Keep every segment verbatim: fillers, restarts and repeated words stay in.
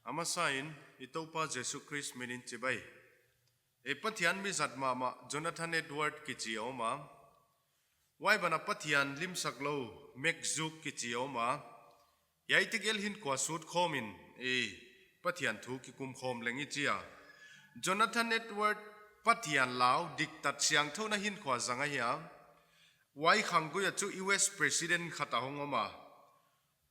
A masain, i Toupa Jesu Khrist minin chibai. Ei Pathian mi zat mahmah Jonathan Edward kichi a om a. Huai banah Pathian limsak lou Max Zuk kichi a om a. Hiai tegel hinkhua sut khawmin ei Pathian thu kikum khawm leng i chi a. Jonathan Edward Pathian lau diktat siangthouna hinkhua zang ahi a. Huai khanggui ah chu U S President khat a hong om a.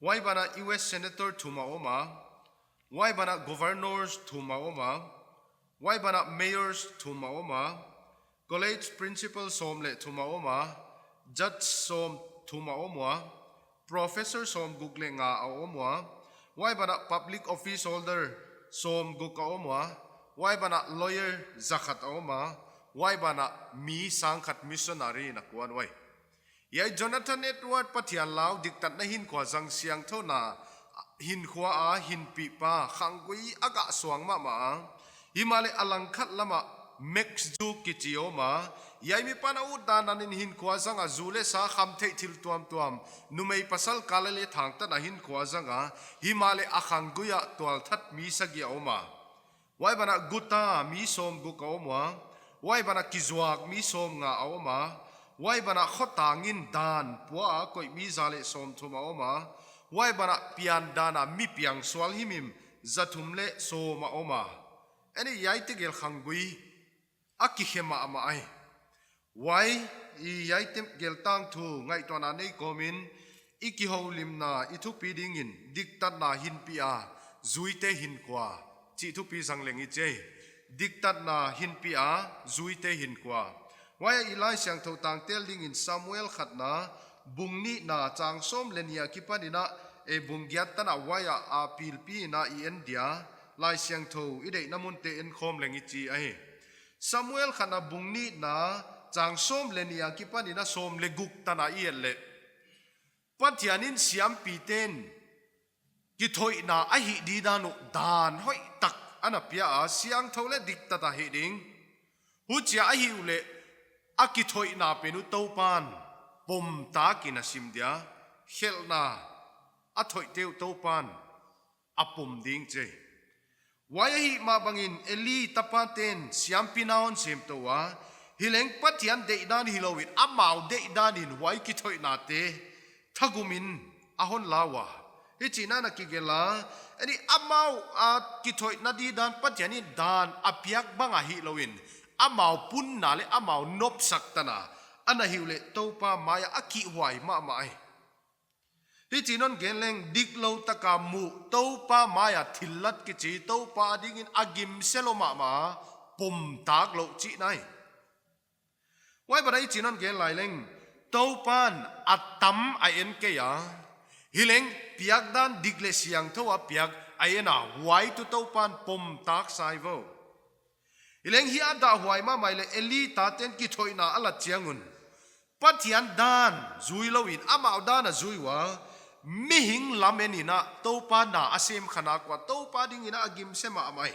Huai banah U S Senator thum a om a. Huai banah Governors thum a om a. Huai banah Mayors thum a om a. College Principal sawm leh thum a om a. Judge sawm thum a om ua. Professor sawmguk leh nga a om ua. Huai banah Public Office Holder sawmguk a om ua. Huai banah Lawyer zakhat a om a. Huai banah mi sangkhat missionary in a kuan uai. Hiai Jonathan Edward Pathian lau diktatna hinkhua zang siangthouna hinkhua a hinpihpa khanggui a gah suang mahmah a. Himahleh a langkhat lamah Max Zuk kichi a om a. Hiai mipa'n a utdan in hinkhua zang a, zu leh sa, khamtheih thil tuamtuam, numei pasal kal leh thangtatna hinkhua zang a. Himahleh a khanggui ah tualthat mi sagih a om a. Huai banah guta mi sawmguk a om ua. Huai banah kizuak mi sawmnga a om a. Huai banah khotang in dan pua a koih mi za leh sawmthum a om a. Huai banah piandan a mi piang sual himhim zathum leh sawm a om a. Ahi, hiai tegel khanggui a kikhe mahmah ahi. Huai, hiai tegel tangthu ngaihtuahna nei kawmin i kihoulimna i thupi dingin diktatna hinpih a zuite hinkhua chih thupi zang leng i chi. Diktatna hinpih a zuite hinkhua. Huai ah i Laisiangthou tangtel dingin Samuel khatna bung nihna chang sawm leh nih akipanin a, eh, bung giat tan a huai ah a pilpi in a i en dia, Laisiangthou i deihna munte en khawm leng i chi ahi. Samuel khatna bung nihna chang sawm leh nih akipanin a sawm leh guk tan a i et leh, Pathian in siampite'n kithoihna a hih didan uh dan hoihtak ana pia a, siangthou leh diktat a hih ding. Huchia a hih uleh a kithoihna pen uh Toupa'n pomtak in a sim dia, khelhna a thoihte uh Toupa'n a pom ding chi. Huai ahih mah bangin Eli tapate'n siampi na hon sem tou a, hileng Pathian deihdan hilou in amau deihdan in huai kithoihnate thagum in a hon la ua. Hichi'n ana kigelh a, ahi, amau a kithoihna didan Pathian in dan a piak bang ahihlou in, amau punna leh amau nopsaktatna ana hih uleh Toupa mai ah a kihhuai mahmah ahi. Hichi'n hon gen leng, diklou taka muh Toupa mai ah thillat kichi Toupa dingin a gimse lou mahmah, pomtak lou chihna ahi. Huai banah hichi'n hon gen lai leng, Toupa'n a tam a en kei a, hileng piakdan dik leh siangthou a piak a en a, huai tuh Toupa'n pomtak sa hi vo. Hileng hiai a dahhuai mahmah leh Eli tate'n kithoihna a lat chiang un, Pathian dan zui lou in amau dan a zui ua, mihing lam en in a Toupa na a sem kha nak ua, Toupa dingin a gimse mahmah ahi.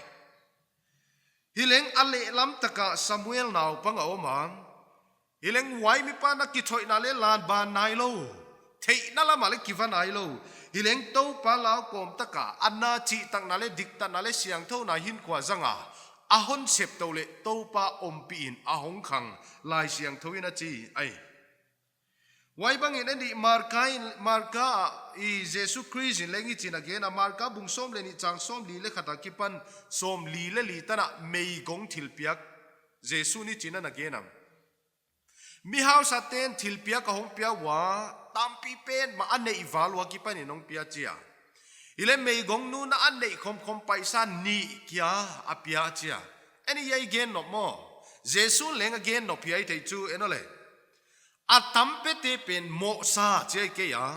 Hileng a lehlam taka Samuel naupang a om a, hileng huai mipa'n a kithoihna leh lan ban nailou, theihna lam ah leh kiva nailou. Hileng Toupa lau kawm taka a na chihtakna leh diktatna leh siangthouna hinkhua zang a, a hon sep tou leh Toupa ompih in a hong khang, Laisiangthou in a chi ahi. Huai bangin ahi, Marka in, Marka ah i Jesu Khrist in leng hichi'n a gen a, Marka bung sawm leh nih chang sawmli leh khat akipan sawmli leh li tan a meigong thilpiak Jesu'n hichi'n ana gen a. Mi hausate'n thilpiak a hong pia ua, tampi pen mah a neih val ua kipanin hong pia chi a. Hileh meigong nu'n a neih khomkhom paisa nih kia a pia chi a. Ahi, hiai gen nop maw. Jesu'n leng a gen nop hiai thei chu en aw leh. A tam pete pen mohsa chi ahi kei a.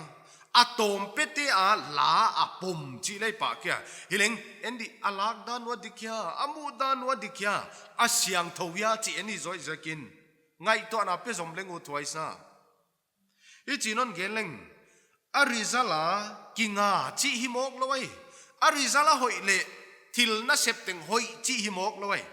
A tawm pete a la a pom chih lei pah kia. Hileng ahi, a lakdan uh a dik hia, a muhdan uh a dik hia, a siangthou hia chih ahi zoh ziakin ngaihtuahna pe zom leng uh thuaisa. Hichi'n hon gen leng, a result a kinga chih hi mawk lou ahi. A result a hoih leh thil nasep teng hoih chih hi mawk lou ahi.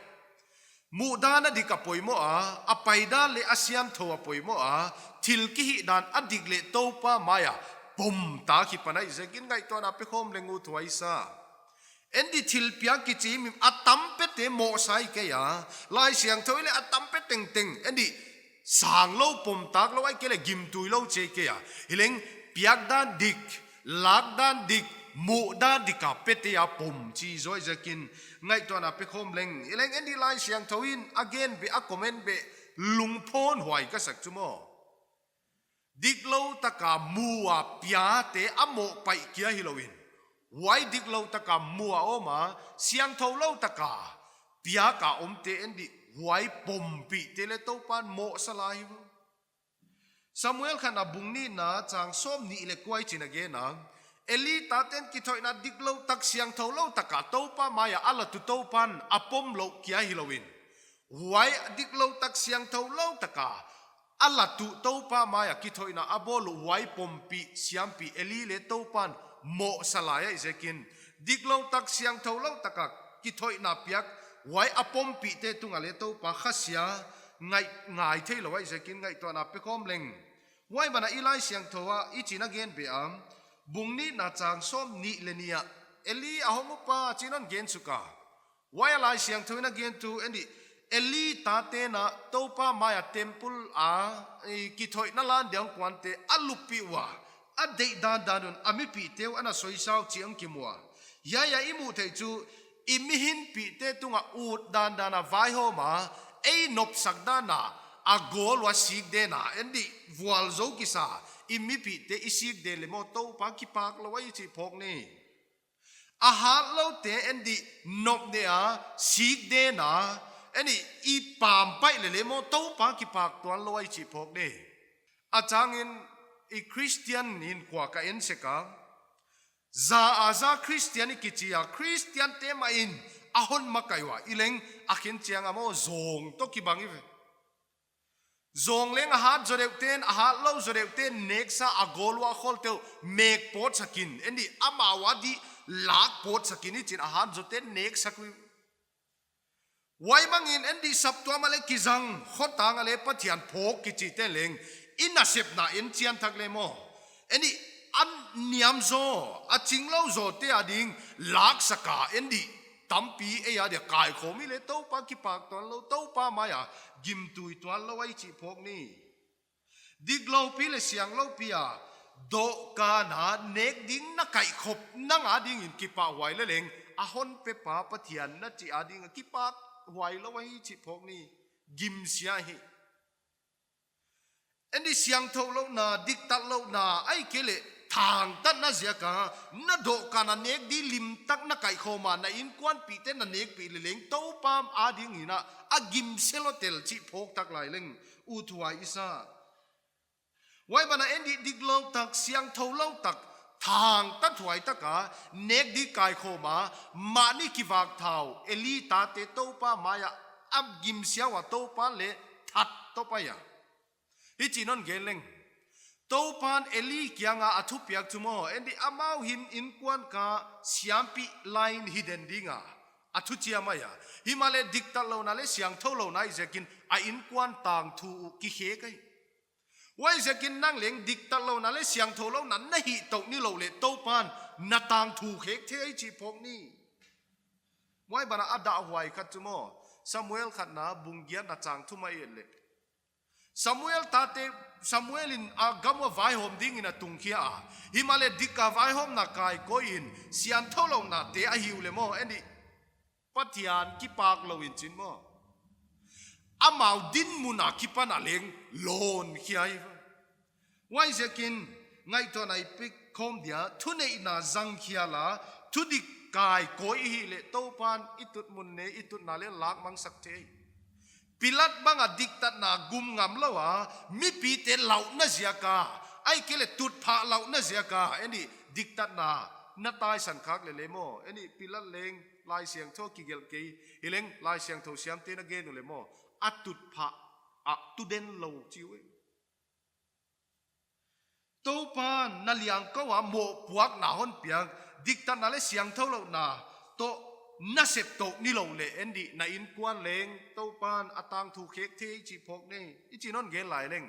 Muhdan a dik a poimoh a, a paidan leh a siangthou a poimoh a, thil kihihdan a dik leh Toupa mai ah pomtak hi pan ahih ziakin ngaihtuahna pe khawm leng uh thuaisa. Endi thilpiak kichi mi a tam pete mohsa i kei a. Laisiangthou i leh a tam pe tengteng. Endi sang lou, pom tak lou, ahihkeileh gimtui lou chih kei a. Hileng piak dan dik, lak dan dik, muh dan dik a pete a pom chi zaw ziakin ngaihtuahna pe khawm leng. Hileng endi Laisiangthou in a gen beh, a comment beh lungphawnhuai ka sak chu maw. Diklou taka mu a piate a mohpaih kia hilouin, huai diklou taka mu a om a, siangthou lou taka piak a omte endi huai pompihte leh Toupan mohsa lai hi. Samuel khatna bung nihna chang sawmnih leh kua i chin a gen a, Eli taten kithoihna diklou tak, siangthou lou taka Toupa maia a latu Toupan a pom lou kia hilouin, huai diklou tak, siangthou lou taka a latu Toupa maia kithoihna a bawl uh huai pompih siampi Eli leh Toupan mohsa lai ahih ziakin, diklou tak, siangthou lou taka kithoihna piak huai a pompihte tunga leh Toupa khasia ngai, ngai theilou ahih ziakin ngaihtuahna pe khawm leng. Huai bana i Laisiangthou a i chin a gen beh a, bung nihna chang sawmnih leh nih a Eli a hong upa chi'n hon gen suk a. Huai a Laisiangthou in a gen tu endi, Eli taten a Toupa maia temple a, i kithoihna lan dia hong kuante a luppih ua, a deih dandan un a mipihte uh ana soisa uh chih hong kimu a. Hiaia i muh theih chu, i mihinpihte tunga ut dandan a vaihawm a, ei nopsak dan a, a gawl ua sikden a, endi vualzou kisa i mipihte i sikden leh maw Toupa kipak lou ahi chih phawk ni. A hatloute endi nopne a, sikden a, endi i pampaih leh leh maw Toupa kipak tuan lou ahi chih phawk ni. A changin i Christian hinkhua ka en sek a, za a za Christian i kichi a, Christiante mah in a hon makai ua, hileng a khen chiang a maw zawng toh kibang i ve. Zawng leng a hat zaw deuhten, a hatlou zaw deuhten neksa, a gawl ua khawlte uh mek pawtsak in, endi amau a di lak pawtsak in i chin, a hat zawten neksak uh. Huai bangin endi saptuam a leh kizang, khotang a leh Pathian phawk kichite leng, i nasepna en chian thak leh maw, endi a niam zaw, a chinglou zawte ading laksak a, endi tampi ei adia kaikhawm i leh Toupa kipak tuan lou, Toupa maia gimtui tuan lou ahi chih phawk ni. Dikloupi leh siangloupi a dohkan a nek ding na kaihkhop nang adingin kipahhuai leh leng, a hon pepa Pathian na chih ading a kipahhuai lou ahi chih phawk ni. Gimsia hi. Endi siangthou louhna, diktat louhna, ahihkeileh thangtatna ziak a na dohkan a nek di limtak na kaihkhawm a, na innkuanpihte na nekpih leh leng Toupa adingin a gimsia lou tel chih phawk tak lai leng uthuai i sa. Huai bana endi diklou tak, siangthou lou tak, thangtathuai taka nek di kaikhawm a, mahni kivak thau Eli tate Toupa maia a gimsia ua Toupan leh that toh pai a. Hichi'n hon gen leng. Toupan Eli kianga a thupiak chu maw, endi amau hin innkuan ka siampi line hi den ding a, a thuchiam ahi a. Himahleh diktat louhna leh siangthou louhna ahih ziakin a innkuan tangthu uh kikhek ahi. Huaiziakin nang leng diktat louhna leh siangthou louhna na hih touh nilouh leh Toupan na tangthu khek thei ahi chih phawk ni. Huai bana a dahhuai khat chu maw, Samuel khatna bung giatna chang thum ah i et leh, Samuel tate, Samuel in a gam ua vaihawm dingin a tungkhia a. Himahleh dik a vaihawmna kaikoih in siangthou louhnate a hih uleh maw, endi Pathian kipak lou in chin maw, amau dinmun akipan a leng lawn khia hi. Huaiziakin ngaihtuahna i piak khawm dia, thuneihna zangkhial a, thudik kaikoih i hih leh Toupan i tutmun nei, i tutna leh lakmangsak thei. Pilat banga diktatna gum ngam lou a, mipite lauhna ziak a, ahihkeileh tutphah lauhna ziak a, endi diktatna na taisan khak leh leh maw, endi Pilat leng Laisiangthou kigelh kei, hileng Laisiangthou siamte'n a gen uleh maw, a tutphah a tu den lou chi uh. Toupan na liangkou a mohpuakna hon piak, diktatna leh siangthou louhna toh na sep touh nilouh leh endi na innkuan leng Toupan a tangthu khek thei chih phawk ni. Hichi'n hon gen lai leng.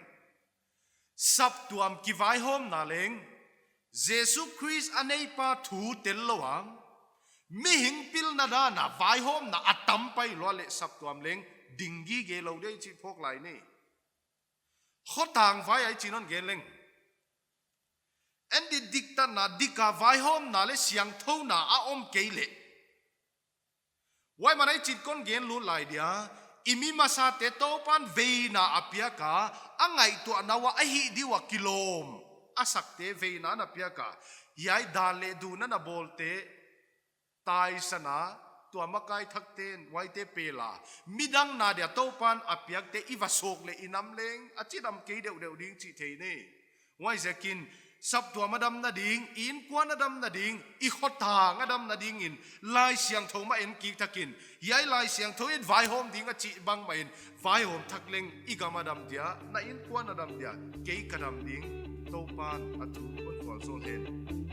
Saptuam kivaihawmna leng Jesu Khrist a neipa thu tel lou a, Mihing pilna dan a vaihawmna a tam pai lua leh saptuam leng ding gige lou di chih phawk lai ni. Khotang vai ai chih non gen leng. En di diktatna, dik a vaihawmna leh siangthouna a om kei leh. Huai man ai chih kon gen lut lai dia, i mi masate Toupan veina a piak a, a ngaihtuahna ua a hih di ua kilawm a sakte veina na piak a, hiai dan leh duhna na bawlte, taisan a, tua makai thakte'n huaite pel a, midang na dia Toupan a piakte i va sawk leh i nam leng a chidam kei deuhdeuh ding chih thei ni. Huaiziakin, saptuam a damna ding, i innkuan a damna ding, i khotang a damna dingin, Laisiangthou mah en kik thak in, hiai Laisiangthou in vaihawm ding a chih bang mah in, vaihawm thak leng i gam a dam dia, na innkuan a dam dia, kei ka dam ding, Toupan a thu kon vualzawl hen.